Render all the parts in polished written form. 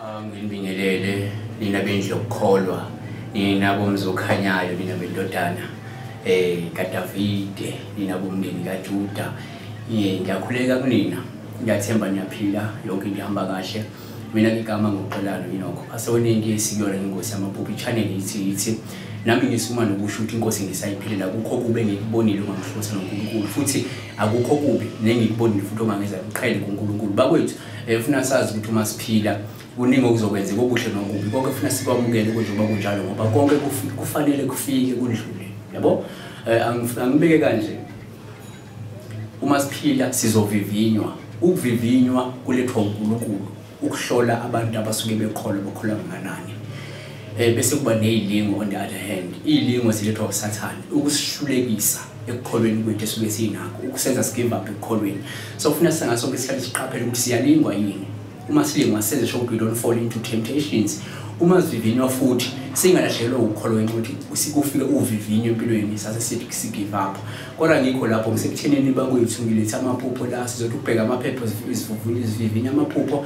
Nginibingelele nina bendlu yokukholwa, nina bomzi okhanyayo, nina bendodana kaDavide, nina bomndeni kaJuda. Ngiyakhuleka kunina, ngiyathemba niyaphila, yonke into ihamba kahle. Mina ngigama ngokuxolana yinokho aseweningi esikuyona inkosi yamaphupho i-channel ithi nami ngisuma nokusho ukuthi inkosi ngisayiphilela, akukho kube ngikubonile ongangihlosa noNkulunkulu, futhi akukho kubi nengikubonile futhi ongangenza ngiqhele kuNkulunkulu. Bakwethu, funa sazi ukuthi uma siphila kuningi okuzokwenzeka, okuhle nokubi, konke funa sikwamukele njengoba kunjalo, ngoba konke kufanele kufike kudlule, yabo. Angibeke kanje, uma siphila sizovivinywa. Ukuvivinywa kulethwa uNkulunkulu ukuhlola abantu abasuke bekholwa, bakholwa kangakanani. Bese kuba nezilingo on the other hand. Izilingo zilethwa uSathane ukusihlulekisa ekukholweni kwethu esuke sinakho, ukusenza sigive up ekukholweni. So kufuna singaso sonke isikhathi siqaphele ukuthi siyalingwa yini. Uma silingwa senze sure ukuthi we don't fall into temptations. Uma sivivinywa futhi singalahlekelwa ukukholwa ukuthi kufike uvivinyo empilweni sase sithi si-give up. Kodwa ngikho lapho ngisekuthenini bakwethu, ngiletha amaphupho la, sizothi ukubheka amaphepha, sivivinya amaphupho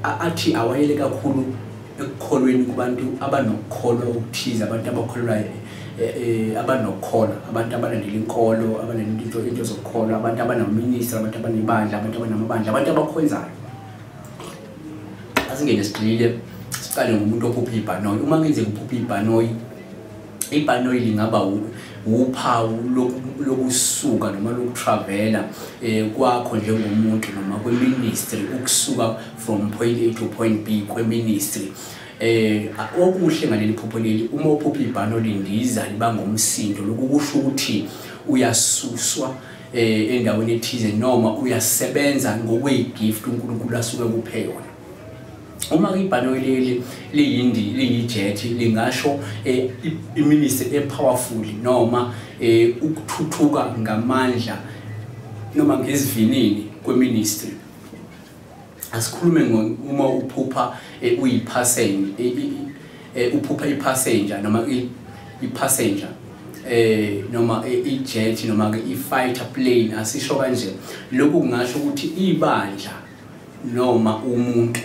athi awayele kakhulu ekukholweni kubantu abanokukholwa okuthize, abantu abakholelwayo, abanokukholwa, abantu abalandela inkolo, abanento into zokukholwa, abantu abanaministry, abantu abanebandla, abantu abanamabandla, abantu abakhonzayo. Asingene sigxile, siqale ngomuntu ophupha ibhanoyi. Uma kungenzeka uphupha ibhanoyi, ibhanoyi lingaba uphawu lokusuka noma lokutravela kwakho njengomuntu noma kwe-ministry, ukusuka from point A to point B kwe-ministry. Okuhle ngaleli phupho leli, uma uphupha ibhanoyi lindiza liba ngomsindo, lokhu kusho ukuthi uyasuswa endaweni ethize noma uyasebenza ngokwegift uNkulunkulu asuke kuphe yona. Uma ibhanoyi leli liyindi liyijet, lingasho iministry epowerful noma ukuthuthuka ngamandla noma ngesivinini kweministry. Asikhulume uma uphupha uyipassenger, uphupha ipassenger noma ipassenger noma i-jet noma ke i-fighter plane, asisho kanje. Lokhu kungasho ukuthi ibandla noma umuntu,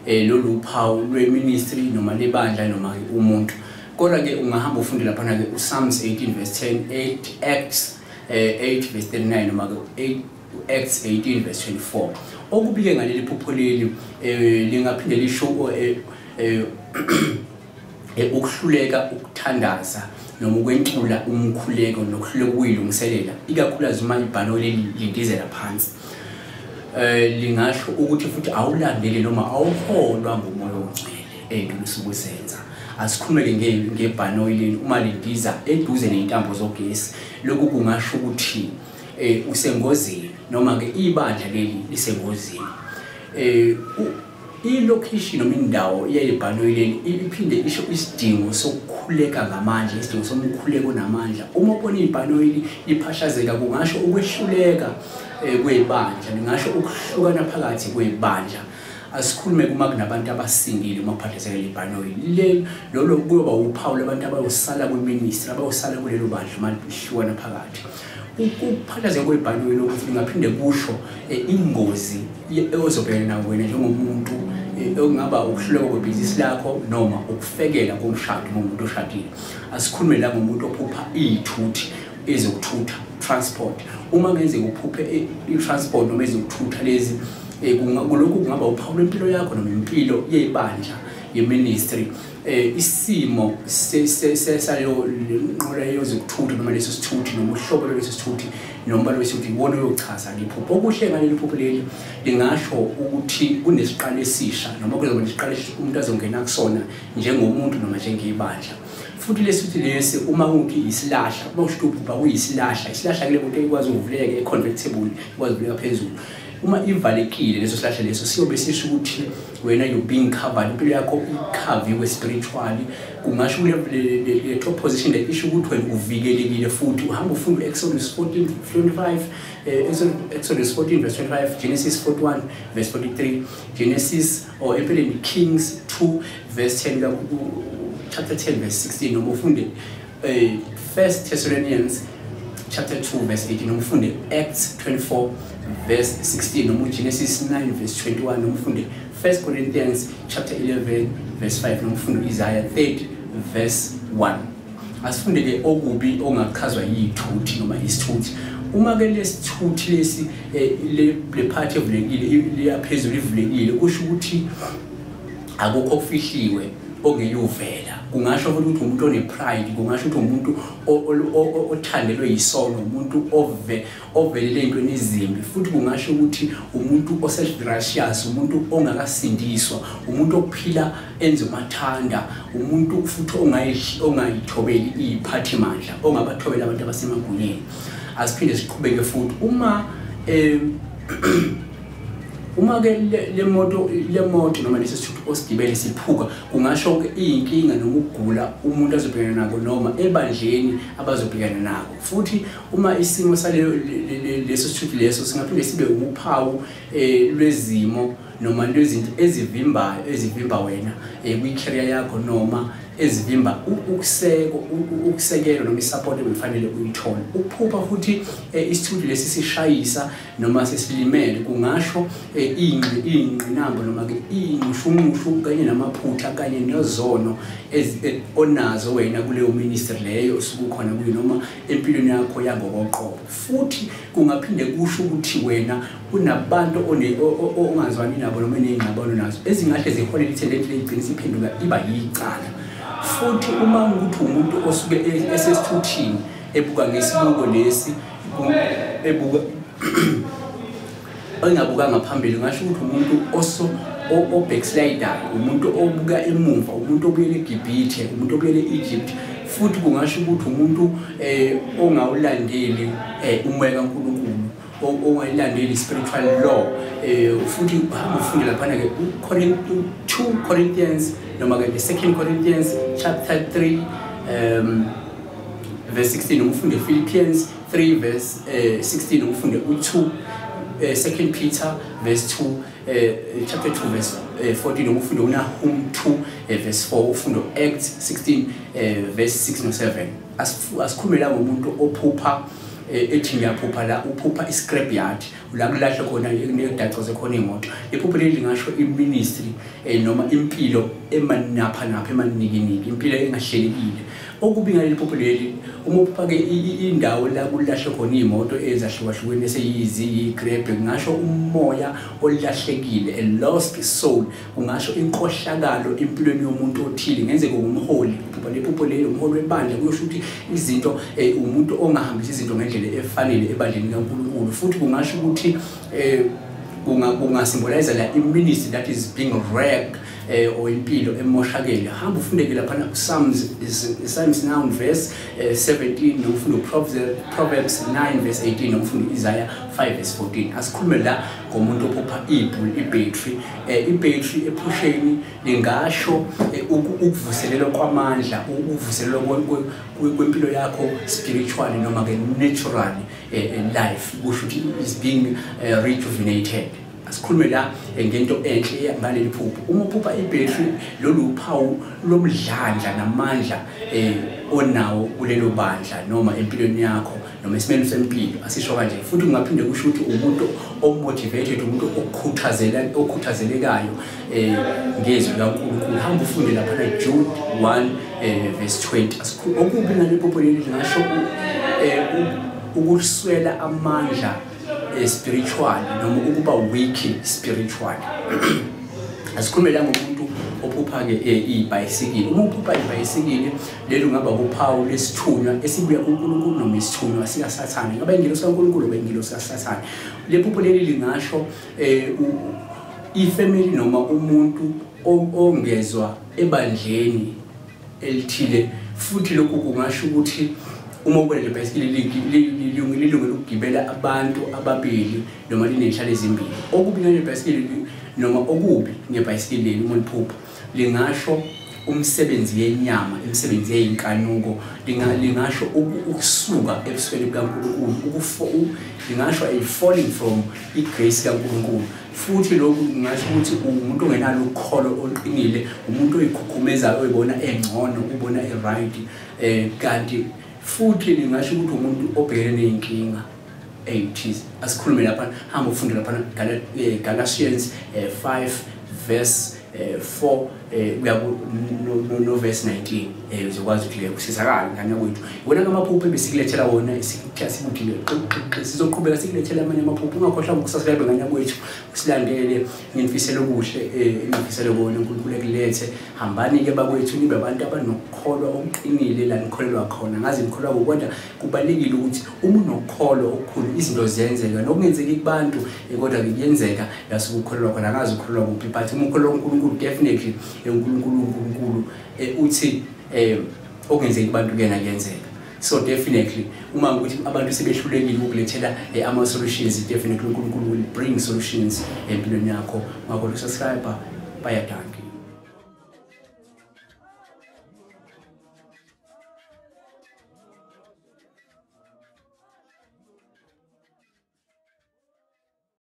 lolu phawu lweministry noma lebandla noma umuntu. Kodwa ke ungahamba ufunde lapha ke uPsalms 18 verse 10, 8 Acts 8 verse 39 noma ke Acts 18 verse 24. Okubike ngaleli phupho leli, lingaphinde lisho ukuhluleka ukuthandaza noma ukwentula umkhuleko nokuhluleka ukuyilungiselela, ikakhulukazi uma ibhanoyi leli lindizela phansi. Lingasho ukuthi futhi awulandeli noma awuholwa ngumoya ongcwele ey'ntweni osuke uzenza. Asikhulume-ke ngebhanoyi leli uma lindiza eduze ney'ntambo zogesi. Lokhu kungasho ukuthi usengozini noma-ke ibandla leli lisengozini. I-location noma indawo yebhanoyi leli iphinde isho isidingo sokukhuleka ngamandla, isidingo somkhuleko namandla. Uma ubona ibhanoyi liphahlazeka, kungasho ukwehluleka kwebandla, lingasho ukuhlukana phakathi kwebandla. Asikhulume kuma kunabantu abasindile uma kuphahlazeka ibhanoyi le, lolo kuyoba uphawu labantu abayosala kwiministry, abayosala kulelo bandla uma lihlukana phakathi. Ukuphahlazeka kwebhanoyi lokuthi lingaphinde kusho ingozi ozobhekana nayo wena njengomuntu, okungaba ukuhluleka kwebhizinisi lakho noma ukufekela komshado uma umuntu oshadile. Asikhulume la ngomuntu ophupha iy'thuthi, ezokuthutha, transport. Uma kungenzeka uphuphe i-transport noma ezokuthutha lezi, kulokhu kungaba uphawu lwempilo yakho noma impilo yebandla, yeministry. Isimo saleyo nqola yezokuthutha noma leso sithuthi noma uhlobo lwaleso sithuthi noma lwesithuthi iwona oyochaza liphupho. Okuhle ngaleli phupho leli, lingasho ukuthi kunesiqalo esisha noma kuzoba nesiqalo esisha umuntu azongena kusona njengomuntu noma njengebandla. Futhi lesithuthi lesi uma kuthi isilahla, uma usho uphupha kuyisilahla, isilahla kule moto ekwazi ukuvuleka, e-convertible, ikwazi ukuvuleka phezulu. Uma ivalekile leso silahla leso, siyobe sisho ukuthi wena you being covered, impilo yakho ikhaviwe spiritually. Kungasho le top position le isho ukuthi wena uvikelekile. Futhi uhamba ufunda Exodus 14 25, Exodus 14 verse 25, Genesis 41 verse 43, Genesis or empeleni Kings 2 verse 10, chapter 10 verse 16, noma ufunde First Thessalonians chapter 2 verse 18, noma ufunde Acts 24 verse 16, noma uGenesis 9 verse 21, noma ufunde 1 Corinthians chapter 11 verse 5, noma ufunde Isaiah 30 verse 1. Asifunde ke okubi ongachazwa yithuthi noma isithuthi. Uma ke lesithuthi lesi le part evulekile liyaphezulu ivulekile, kusho ukuthi akukho okufihliwe ongeyuvela. Kungasho ukuthi umuntu one-pride, kungasho ukuthi umuntu othandelwe yisono, umuntu ovelele entweni ezimbi, futhi kungasho ukuthi umuntu o-self-righteous, umuntu ongakasindiswa, umuntu ophila enze umathanda, umuntu futhi ongayithobeli iy'phathimandla, ongabathobeli abantu abasemagunyeni. Asiphinde siqhubeke futhi uma uma ke le moto noma lesi sithuthi osigibele siphuka, kungasho ke iy'nkinga noma ukugula umuntu azobhekana nako noma ebandleni abazobhekana nako. Futhi uma isimo saleyo leso sithuthi leso singaphinde sibe uphawu lwezimo noma lwezinto ezivimbayo, ezivimba wena kwi-career yakho, noma ezivimba ukusekelo noma isupport ebefanele uyithole. Ukuphupha futhi isithuthi lesi sishayisa noma sesilimele kungasho iy'ngqinamba noma ke iy'nxushunxushu kanye namaphutha kanye nezono onazo wena kuleyo ministry leyo osukukhona kuyo noma empilweni yakho yangokoqobo. Futhi kungaphinde kusho ukuthi wena kunabantu ongazwani nabo noma eney'ngxabano nazo ezingahle ziholele ithende ligcine siphenduka iba yicala. Futhi uma ukuthi umuntu osuke esesithuthini ebuka ngesibuko lesi ebuka engabuka ngaphambili, ngasho ukuthi umuntu o-backslider, umuntu obuka emuva, umuntu obuyele eGibhithe, umuntu obuyele e-Egypt. Futhi kungasho ukuthi umuntu ongawulandeli umoya kaNkulunkulu, ongayilandeli spiritual law. Futhi hamba ufunde laphana ke 2 Corinthians noma ke 2 Corinthians chapter 3 verse 16, noma ufunde Philippians 3 verse 16, noma ufunde u2 2 Peter verse 2 chapter 2 verse 14, noma ufunde uNahum 2 verse 4, ufunde Acts 16 verse 6 no 7. Asikhulume la ngomuntu ophupha ethi ngiyaphupha la, uphupha i-scrapyard la kulahlwe khona nekudacoze khona imoto. Iphupho leli lingasho i-ministry noma impilo emanaphanapha, emanikiniki, impilo engahlelekile. Okubi ngaleli phupho leli, uma uphupha ke indawo la kulahlwe khona iy'moto ezahlukahlukene eseyiziyigrebe, kungasho umoya olahlekile, a lost soul, kungasho inkohlakalo empilweni yomuntu othile, ngenzeka ngumholi. Iphupho lephupho leli umholi webandla, kuyosho ukuthi izinto umuntu ongahambisi izinto ngendlela efanele ebandleni kaNkulunkulu. Futhi kungasho ukuthi kungasymbolize la i-ministry that is being wrecked, or impilo emoshakele. Hamba ufunde ke laphana Psalms 9 verse 17, noma ufunde Proverbs 9 verse 18, noma ufunde Isaiah 5 verse 14. Asikhulume la ngomuntu ophupha ibhetri. Ibhetri ephusheni lingasho ukuvuselelwa kwamandla, ukuvuselelwa kwempilo yakho spiritually noma ke naturally life, kusho ukuthi is being rejuvenated. Asikhulume la ngento enhle ngaleli phupho. Uma uphupha ibhetri, lolu phawu lomdlandla namandla onawo kulelo bandla noma empilweni yakho noma esimeni sempilo, asisho kanje. Futhi kungaphinde kusho ukuthi umuntu omotivated, umuntu okhuthazelekayo ngezwi likaNkulunkulu. Hamba ufunde laphana Jude 1 verse 20. Okubi ngaleli phupho leli lingasho ukuswela amandla spiritual noma ukuba weak spiritually. Asikhulume la ngomuntu ophupha ke ibhayisikili. Uma uphupha ibhayisikili leli kungaba uphawu lesithunywa esibuya kuNkulunkulu noma isithunywa sikaSathane, ngaba ingelosi kaNkulunkulu noma ingelosi kaSathane. Le phupho leli lingasho ifamily noma umuntu ongezwa ebandleni elithile. Futhi lokhu kungasho ukuthi uma ubona le bhayisikili lilungele ukugibela abantu ababili noma liney'nhlalo ezimbili. Okubi ngale bhayisikili noma okubi ngebhayisikili leli uma liphupha lingasho umsebenzi yenyama, imisebenzi yey'nkanuko, lingasho ukusuka ebusweni bukaNkulunkulu, lingasho a falling from i-grace kaNkulunkulu. Futhi lokhu kungasho ukuthi umuntu ongenalo ukholo oluqinile, umuntu oyikhukhumezayo, oyibona engcono, ubona e-right, kanti Futhi lingasho ukuthi umuntu obhekene ney'nkinga ey'thize. Asikhulume lapha, hamba ufunde lapha Galatians 5 verse 4 kuya no verse 19, uzokwazi ukuthi usizakala ngane kwethu. Iwona ngamaphupho ebesikulethela wona, sikuthe sikuthi sizoqhubeka sikulethela amanye amaphupho. Ungakhohlwa ukusubscribe ngane kwethu, usilandele. Nginifisele okuhle, engifisele kona uNkulunkulu ekulethe. Hambani ke bakwethu, nibe abantu abanokukholwa okuqinile la nikholelwa khona. Ngazi nikholwa kodwa kubalulekile ukuthi uma unokukholwa okukhulu izinto ziyenzeka, nokungenzeki kubantu kodwa kuyenzeka la sukukholelwa khona. Angazi ukukholelwa kuphi, but uma ukholelwa kuNkulunkulu definitely uNkulunkulu uthi okungenzeki kubantu kuyena kuyenzeka. So definitely uma ukuthi abantu sebehlulekile ukulethela ama solutions, definitely uNkulunkulu will bring solutions empilweni yakho. Ngakho subscribe, bayadanka.